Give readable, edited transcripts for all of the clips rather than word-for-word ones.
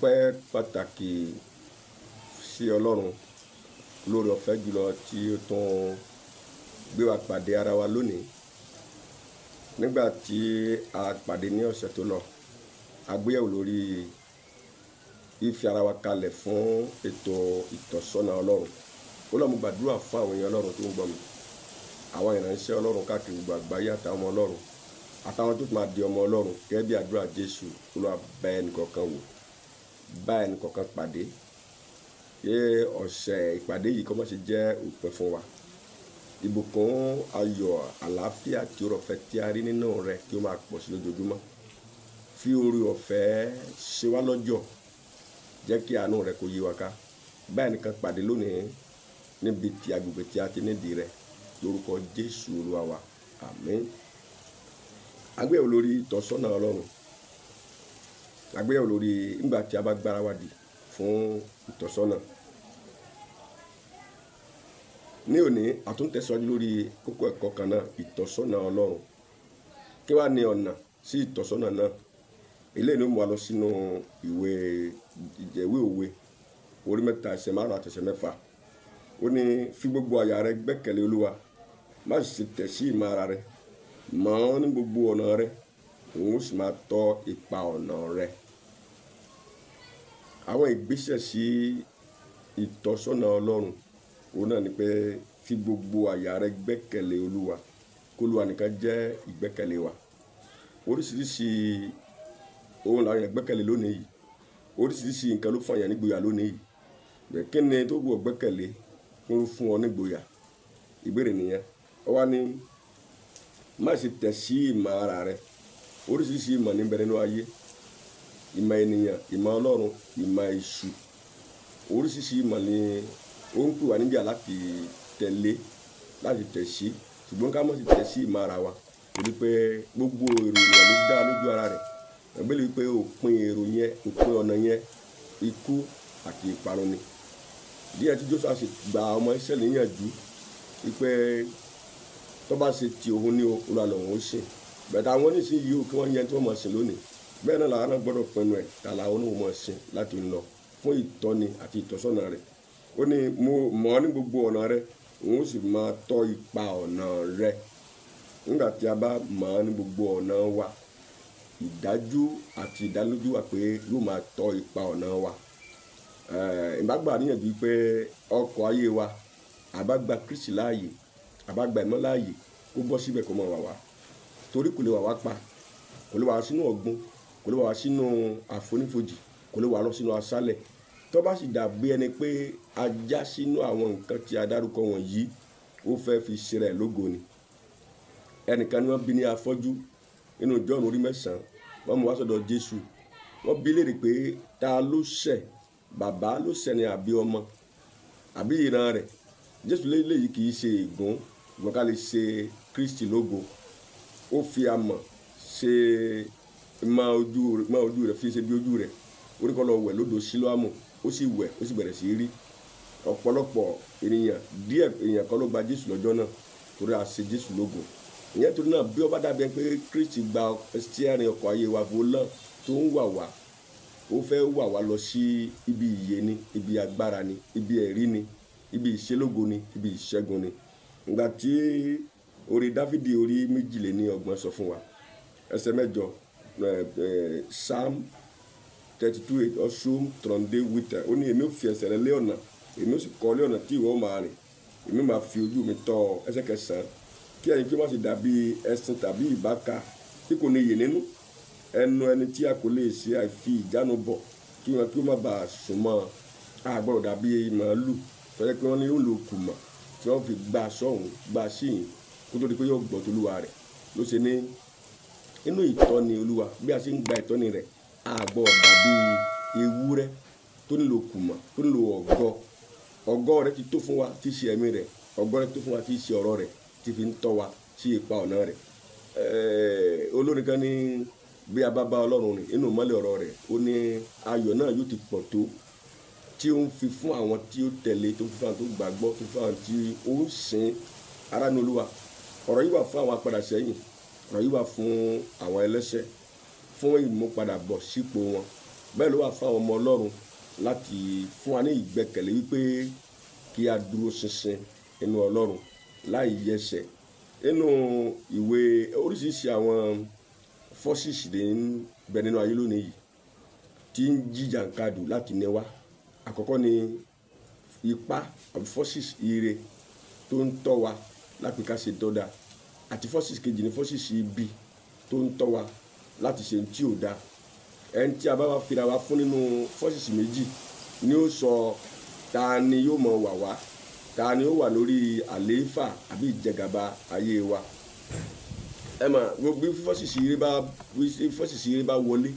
Ọpẹ́ pàtàkì sí Ọlọ́run lórí ọ̀fẹ́ jùlọ tí ó tún gbé wa pàdé ara wa lónìí. Nígbà tí a pàdé ní ọ̀sẹ̀ tó lọ, a gbéyẹ̀wò lórí fífi ara wa kalẹ̀ fún ètò ìtọ́sọ́nà Ọlọ́run. Ó lọ́ mú gbàdúrà fún àwọn èèyàn Ọlọ́run tó ń gbọ́ mi, àwọn ìránṣẹ́ Ọlọ́run káàkiri gbogbo àgbáyé àtàwọn ọmọ Ọlọ́run, àtàwọn tó máa di ọmọ Ọlọ́run gẹ́gẹ́ bí àdúrà Jésù. Olúwa bá ẹnìkọ̀ọ̀kan wò, bá ẹnìkọ̀ọ̀kan pàdé. Yé ọ̀sẹ̀ ìpàdé yìí kó má ṣe jẹ́ òpin fún wa. Ìbùkún, ayọ̀, àlàáfíà tí oore ọ̀fẹ́ tí a rí nínú rẹ kí ó máa pọ̀ sí lójoojúmọ́. Fi oore ọ̀fẹ́ ṣe wá lọ́jọ́, jẹ́ kí àánú rẹ kó yí wa ká. Bá ẹnìkan pàdé lónìí níbi tí agbègbè tí a ti nídìí rẹ, lórúkọ Jésù Olúwa wa, àmín. Àgbéyẹ̀wò lórí ìtọ́sọ́nà Ọlọ́run. Àgbéyẹ̀wò lórí nígbà tí a bá gbára wa dì fún ìtọ́sọ́nà. Ní òní, a tún tẹ̀síwájú lórí kókó ẹ̀kọ́ kan náà, ìtọ́sọ́nà Ọlọ́run. Kí wá ní ọ̀nà sí ìtọ́sọ́nà náà? Eléyìí ló mú wa lọ sínú ìwé ìjẹ̀wé òwe orí 3 ẹsẹ̀ 5 àti ẹsẹ̀ 6. Ó ní fi gbogbo àyà rẹ gbẹ́kẹ̀lé Olúwa, má sì tẹ̀ sí ìmọ̀ ara rẹ, mọ̀ ọ́n ní gbogbo ọ̀nà rẹ, òun ó sì máa tọ́ ipa ọ̀nà rẹ. Àwọn ìgbésẹ̀ sí ìtọ́sọ́nà Ọlọ́run, òun náà ni pé fi gbogbo àyà rẹ gbẹ́kẹ̀lé Olúwa, kó Olúwa nìkan jẹ́ ìgbẹ́kẹ̀lé wa. Oríṣiríṣi ohun làwọn èèyàn gbẹ́kẹ̀lé lónìí yìí. Oríṣiríṣi nǹkan ló fún èèyàn nígboyà lónìí yìí. Bẹ́ẹ̀ kí ni tó wù ọ́ gbẹ́kẹ̀lé kó fún ọ nígboyà? Ìbéèrè nìyẹn. Ó wá ní má ṣe tẹ̀ sí ìmọ̀ ara rẹ. Oríṣiríṣi ìmọ̀ ní ń bẹ nínú ayé. Ìmọ̀ ènìyàn, ìmọ̀ Ọlọ́run, ìmọ̀ èṣù. Oríṣiríṣi ìmọ̀ ni ó ń pè wá níjà láti tẹ̀lé, láti tẹ̀ sí. Ṣùgbọ́n ká má ṣe tẹ̀ sí ìmọ̀ ara wa, torí pé gbogbo èrò ènìyàn ló dá lójú ara rẹ̀. Bíbélì wípé òpin èrò yẹn, òpin ọ̀nà yẹn, ikú àti ìparun ni. Díẹ̀ tí Jóṣúà ṣe gba ọmọ Ísírẹ́lì níyànjú wípé tó bá ṣe ti òun ní o, Olúwa lòun ó sìn. Bẹ̀tẹ̀ àwọn oníṣìí yìí ó kí wọ́n yẹn tí wọ́n mọ̀ sìn lónìí. Bẹ́ẹ̀ náà làwọn náà gbọ́dọ̀ pinnu ẹ̀ ta làwọn oníwò mọ̀ sìn láti lọ fún ìtọ́ni àti ìtọ́sọ́nà rẹ̀. Ó ní mo mọ̀ ọ́ ní gbogbo ọ̀nà rẹ, òun ó sì máa tọ́ ipa ọ̀nà rẹ. Nígbà tí a bá mọ̀ ọ́ ní gbogbo ọ̀nà wa, ìdájú àti ìdánilójú wà pé yóò máa tọ́ ipa ọ̀nà wa. Ìbá gbà níyànjú pé ọkọ̀ ayé wa, a bá gba Kristi láàyè, a bá gba ìmọ̀ láàyè, kó bọ́ síbẹ̀ kó máa wà wá. Torí kò lè wà wá pa, kò lè wà wá sínú ọ̀gbun, kò lè wà wá sínú àfonífojì, kò lè wà lọ sínú aṣálẹ̀. Tó bá sì dàbí ẹni pé a já sínú àwọn nǹkan tí a dárúkọ wọ̀nyí, ó fẹ́ fi ṣe rẹ̀ lógo ni. Ẹnìkan ni wọ́n bí ní afọ́jú nínú Jọ́ọ̀nù orí 9, wọ́n mú wá sọ́dọ̀ Jésù. Wọ́n bi léèrè pé ta ló ṣẹ̀, bàbá ló ṣẹ̀ ni àbí ọmọ, àbí ìran rẹ̀? Jésù léyìí kì í ṣe ègún, ṣùgbọ́n ká lè ṣe Kristi lógo. Ó fi amọ̀ ṣe mọ ojú rẹ̀, fi ṣe bí ojú rẹ̀. Ó ní kó lọ wẹ̀ lódò Sílóámù, ó sì wẹ̀, ó sì bẹ̀rẹ̀ sí í rí. Ọ̀pọ̀lọpọ̀ ènìyàn, díẹ̀ èèyàn kan ló gba Jésù lọ́jọ́ náà, torí a ṣe Jésù lógo. Ìyẹn torí náà bí ó bá dàbí ẹni pé Kristi gba steering ọkọ̀ ayé wa volant tó ń wà wá, ó fẹ́ wà wá lọ sí ibi ìyè ni, ibi agbára ni, ibi ẹ̀rí ni, ibi ìṣelógo ni, ibi ìṣẹ́gun ni. Ìgbà tí orí Dáfídì orí 32 sọ fún wa, ẹsẹ̀ 8, Psalm 32 ọ̀ṣun 32:8, ó ní èmi ò fi ẹsẹ̀ rẹ lé ọ̀nà, èmi ò sì kọ́ lé ọ̀nà tí ìwọ máa rìn, èmi máa fi ojú mi tọ́ ọ. Ẹsẹ̀ 9, kí ẹ̀yin kí ó má ṣe dàbí ẹṣin tàbí ìbáka tí kò ní iyè nínú, ẹnu ẹni tí a kò lè ṣe àìfi ìjánu bọ̀, kí wọn kí ó má bàa sùn mọ́. A gbọ́dọ̀ dàbí màálù tó jẹ́ pé wọ́n ní ó lo kùmọ̀ tí wọ́n fi gbá sọ́hùn, gbá síyìn kó tó di pé yóò gbọ́ tolúwa rẹ̀. Ló ṣe ní inú ìtọ́ni Olúwa, bí a ṣe ń gba ìtọ́ni rẹ̀, a gbọ́dọ̀ dàbí ewúrẹ́ tó nílò kùmọ̀, tó nílò ọ̀gọ. Ọ̀gọ rẹ̀ ti tó fún wa tí í ṣe ẹ̀mí rẹ̀, ọ̀gọ rẹ̀ tó fún wa tí í ṣe ọ̀rọ̀ rẹ̀, tí fi ń tọ́ wa sí ipa ọ̀nà rẹ̀. Olórin kan ní bí a bá bá Ọlọ́run rìn nínú ìmọ́lẹ̀ ọ̀rọ̀ rẹ̀, ó ní ayọ̀ náà yóò ti pọ̀ tó tí ó ń fi fún àwọn tí ó tẹ̀lé, tó ń fi fún àwọn tó gbàgbọ́, tó ń fi fún àwọn tí ó ń sìn. Ará ní Olúwa, ọ̀rọ̀ yìí wà fún àwọn apadà sẹ́yìn, ọ̀rọ̀ yìí wà fún àwọn ẹlẹ́ṣẹ̀, fún ìmúpadàbọ̀ sípò wọn. Bẹ́ẹ̀ ló wà fún àwọn ọmọ Ọlọ́run láti fún wa ní ìgbẹ́kẹ̀lé wípé kí a dúró ṣinṣin nínú Ọlọ́run láì yẹsẹ̀. Nínú ìwé oríṣiríṣi àwọn forces lè ń bẹ nínú ayé lónìí yìí tí ń jìjàǹkadù láti ní wá. Àkọ́kọ́ ni ipá àbí forces ire tó ń tọ́ wa láti ká ṣe tó dáa, àti forces kejì ni forces ibi tó ń tọ́ wa láti ṣe tí ò dáa. Ẹni tí a bá wá fira wa fún nínú forces méjì ni ó sọ ta ni yóò mọ wà wá, ta ni ó wà lórí àlééfà àbí ìjẹgàba ayé wa. Ẹ mọ̀ gbogbo forces ire bá wọlé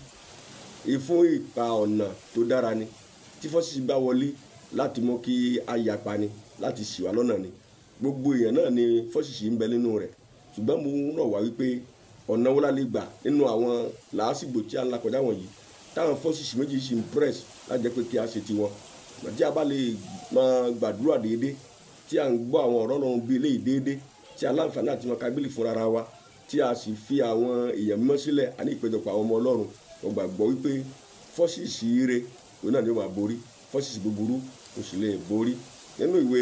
ìfún ìpa ọ̀nà tó dára ni. Tí forces bá wọlé láti mú kí a yapa ni, láti ṣì wá lọ́nà ni. Gbogbo èèyàn náà ni forces ń bẹ nínú rẹ̀. Ṣùgbọ́n mo ń rọ̀ wá wípé ọ̀nà wo la lè gbà nínú àwọn làásìgbò tí a ń là kọjá wọ̀nyí táwọn forces méjì sì ń press láti jẹ́ pé kí a ṣe tiwọn. Tí a bá lè máa gbàdúrà déédé, tí a ń gbọ́ àwọn ọ̀rọ̀ Ọlọ́run bí eléyìí déédé, tí a láǹfààní àti máa ka Bíbélì fúnra ara wa, tí a sì fi àwọn èèyàn mímọ́ sílẹ̀ àní ìpéjọpọ̀ àwọn ọmọ Ọlọ́run, mo gbàgbọ́ wípé forces ire òun náà ni ó máa borí, forces búburú kò sì lè borí. Nínú ìwé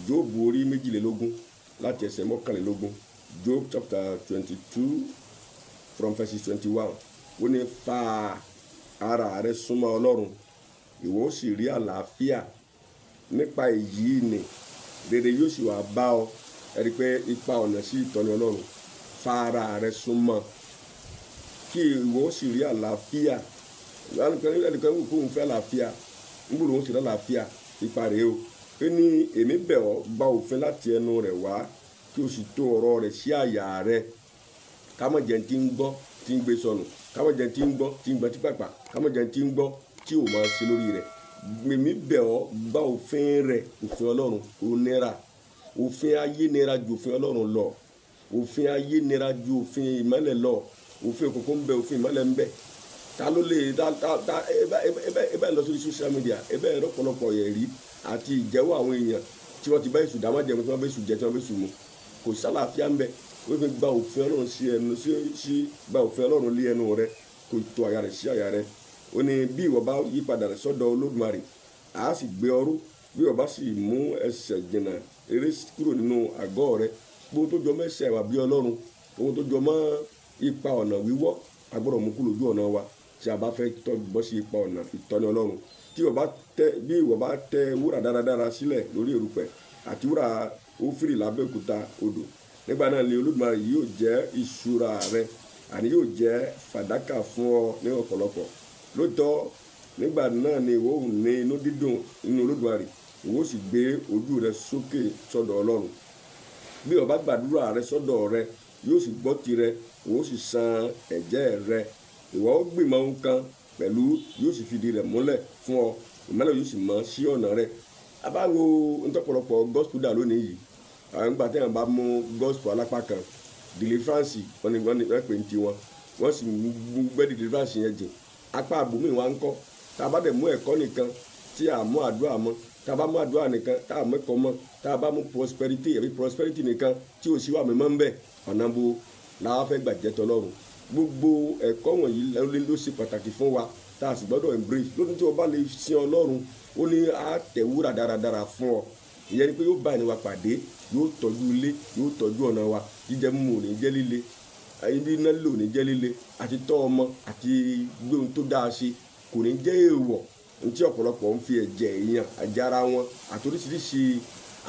Jóòbù orí 22 láti ẹsẹ̀ 21, Job chapter 22 from verses 21, ó ní fa ara rẹ súnmọ́ Ọlọ́run, ìwọ ó sì rí àlàáfíà. Nípa èyí ni rere yóò sì wá bá ọ. Ẹ rí i pé ipa ọ̀nà sí ìtọ́ni Ọlọ́run, fa ara rẹ súnmọ́ kí ìwọ ó sì rí àlàáfíà. Ẹnìkan wò pé òun fẹ́ àlàáfíà, ń gbọ́dọ̀ òun sì rí àlàáfíà, ipa rèé o. Ó ní èmi bẹ̀ ọ́ gba òfin láti ẹnu rẹ̀ wá kí o sì tò ọ̀rọ̀ rẹ̀ sí àyà rẹ. Ká má jẹ́ tí ń gbọ́ tí ń gbé sọnù, ká má jẹ́ tí ń gbọ́ tí ń gbọ́n tí pàpà, ká má jẹ́ tí ń gbọ́ tí ò máa ṣe lórí rẹ̀. Èmi bẹ̀ ọ́ gba òfin rẹ̀, òfin Ọlọ́run ó nira. Òfin ayé nira ju òfin Ọlọ́run lọ. Òfin ayé nira ju òfin ìmọ́lẹ̀ lọ. Òfin òkùnkùn ń bẹ, òfin ìmọ́lẹ̀ ń bẹ. Ta ló lè ta ta ta ẹ bá lọ sórí social media, ẹ bá ẹ̀rọ ọ̀pọ̀lọpọ̀ ẹ̀rí àti ìjẹ́wọ́ àwọn èèyàn tí wọ́n ti bá èṣù dámájẹ̀mú, tí wọ́n bá èṣù jẹ, tí wọ́n bá èṣù mu. Kò sálàáfíà ń bẹ. Ó fi gba òfin Ọlọ́run sí ẹnu sí gba òfin Ọlọ́run lé ẹnu rẹ, kò tó àyà rẹ sí àyà rẹ. Ó ní bí ìwọ bá yí padà sọ́dọ̀ Olódùmarè, a sì gbé ọ ró. Bí ìwọ bá sì mú ẹsẹ̀ jìnnà eré kúrò nínú àgọ́ rẹ, gbogbo tó jọ mọ́ ẹsẹ̀ wà bí Ọlọ́run, ohun tó jọ mọ́ ipa ọ̀nà wíwọ́, a gbọ́dọ̀ mú kúrò lójú ọ̀nà wa tí a bá fẹ́ bọ́ sí ipa ọ̀nà ìtọ́ni Ọlọ́run. Tí ìwọ bá tẹ bí ìwọ bá tẹ wúrà dáradára sílẹ̀ lórí erùpẹ̀ àti wúrà Ófírì lábẹ́ òkúta odò, nígbà náà ni Olódùmarè yóò jẹ́ ìṣúra rẹ, àní yóò jẹ́ fàdákà fún ọ ní ọ̀pọ̀lọpọ̀. Lóòótọ́ nígbà náà ni ìwọ ò ní inú dídùn nínú Olódùmarè, ìwọ ó sì gbé ojú rẹ sókè sọ́dọ̀ Ọlọ́run. Bí ìwọ bá gbàdúrà rẹ sọ́dọ̀ rẹ, yóò sì gbọ́ tirẹ̀, ìwọ ó sì san ẹ̀jẹ́ rẹ. Ìwọ ó gbìmọ̀ ohun kan pẹ̀lú, yóò sì fìdí rẹ̀ múlẹ̀ fún ọ, ìmọ́lẹ̀ yóò sì mọ́ sí ọ̀nà rẹ. A bá wo ntọ́pọ̀lọpọ̀ gospel dà lónìí yìí, àwọn ìgbà tí wọ́n bá mú gospel alápá kan, deliverance wọ́n ní wọ́n pè ní tiwọn, wọ́n sì gbé deliverance yẹn jìn. Apá àbòmí wa ń kọ́. Tá a bá dẹ̀ mú ẹ̀kọ́ nìkan tí a mú àdúrà mọ́, tá a bá mú àdúrà nìkan tá a mú ẹ̀kọ́ mọ́, tá a bá mú prosperity àbí prosperity nìkan tí ò sí wà mímọ́ ń bẹ̀, ọ̀nà bo la wá fẹ́ gbà jẹ́ tọlọ́run. Gbogbo ẹ̀kọ́ wọ̀nyí ló ṣe pàtàkì fún wa tá a sì gbọ́dọ̀ embrace. Lónìí tí o bá lè sin Ọlọ́run, ó ní á tẹ̀ wúrà dáradára fún ọ. Ìyẹn ni pé yóò bá ẹni wa pàdé, yóò tọ́jú ilé, yóò tọ́jú ọ̀nà wa. Jíjẹ mímu ò ní jẹ́ líle, ibi iná lílo ò ní jẹ́ líle, àti tọ́ ọmọ àti gbé ohun tó dáa ṣe kò ní jẹ́ èèwọ̀. Ohun tí ọ̀pọ̀lọpọ̀ ń fi ẹ̀jẹ̀ èèyàn, ẹ̀jẹ̀ ara wọn àti oríṣiríṣi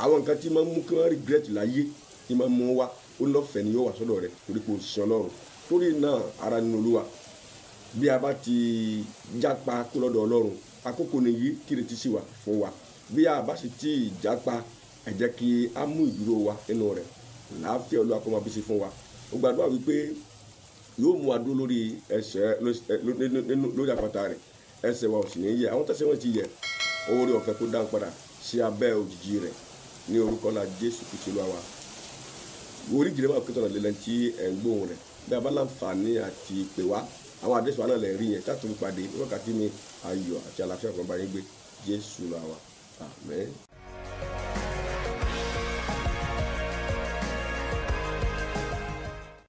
àwọn nǹkan tí máa ń mú kí wọ́n regret láyé tí máa ń mú wá, ó lọ́fẹ̀ẹ́ ni yóò wà sọ́dọ̀ rẹ̀ torí pé o sin Ọlọ́run. Torí náà ara nínú Olúwa, bí a bá ti jápa kó lọ́dọ̀ Ọlọ́run, àkókò nìyí kí ìrètí sì wà fún wa. Bí a bá sì ti jápa, ẹ jẹ́ kí a mú ìdúró wa nínú rẹ̀. Àlàáfíà Olúwa kó máa bí sí fún wa. Ó gbàdúrà wípé yóò mú wa dúró lórí ẹsẹ̀ lórí àpáta rẹ̀, ẹsẹ̀ wa ò sì ní yẹ̀. Àwọn tẹ̀sẹ̀ wọn ti yẹ̀, oore ọ̀fẹ́ kó dáhùn padà sí abẹ́ òjìji rẹ̀ ní orúkọ ńlá Jésù Kristi Olúwa wa. Orí ìjìnlẹ̀ máa kí tọ̀nà lélẹ̀ tí ẹ̀ ń gbóhùn rẹ̀. Bí a bá láǹfààní àti pè wá, àwọn àdéhùn wa náà lè rí yẹn tá a tún pàdé wákàtí mi, ayọ̀ àti àlàáfíà kan bá yín gbé. Jésù Olúwa wa. Àmín.